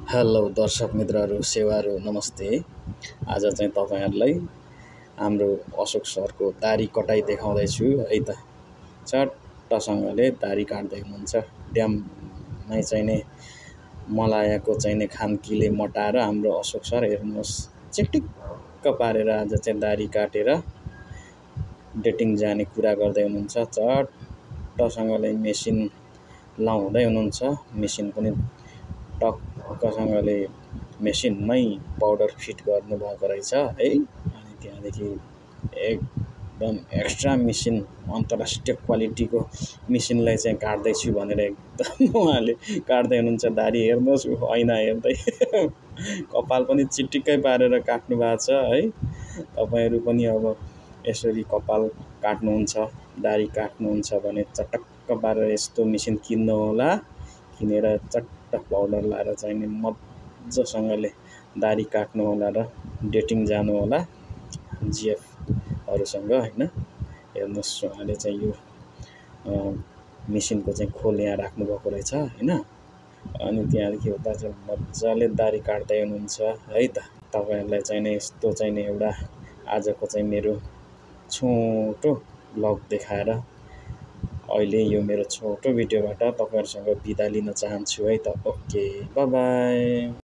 Hello दर्शक मित्रहरू सेवाहरू नमस्ते। आज चाहिँ तपाईहरुलाई हाम्रो अशोक सरको दारी कटाई देखाउँदैछु है त। चट्टसँगले दारी काट्दै हुनुहुन्छ। ड्याममै चाहिने मलायाको चाहिने खान्कीले मटाएर हाम्रो अशोक सर हेर्नुहोस् चिटिक्क पारेर आज चाहिँ दारी काटेर डेटिङ जाने कुरा गर्दै हुनुहुन्छ। चट्टसँगले मेसिन लाउँदै हुनुहुन्छ। मेसिन पनि टक्कसँगले मेसिनमै पाउडर फिट गर्नुभएको रहेछ है। अनि त्यहाँदेखि एकदम एक्स्ट्रा मेसिन अन्तर्राष्ट्रिय क्वालिटीको मेसिनलाई चाहिँ काट्दैछु भनेर एकदम उहाँले काट्दै हुनुहुन्छ दारी। हेर्नुहोस् ऐना हेर्दै कपाल पनि चिटिक्कै पारेर काट्नु भएको छ है। तपाईहरु पनि अब यसरी कपाल काट्नुहुन्छ दारी काट्नुहुन्छ भने चटक्क पारेर यस्तो मेसिन किन्नु होला। किनेर चट्ट पाउडर लाएर चाहिँ मज्जासँगले दारी काट्नु होला र डेटिङ जानु होला जिएफहरुसँग हैन। हेर्नुहोस् उहाँले चाहिँ यो मेसिनको चाहिँ खोल यहाँ राख्नु भएको रहेछ हैन। अनि त्यहाँदेखि उता चाहिँ मज्जाले दारी काट्दै हुनुहुन्छ है त। तपाईहरुलाई चाहिँ यस्तो चाहिँ एउटा आजको चाहिँ मेरो छोटो ब्लग देखाएर अहिले यो मेरो छोटो भिडियोबाट तपाईहरुसँग बिदा लिन चाहन्छु है त। Okay bye bye.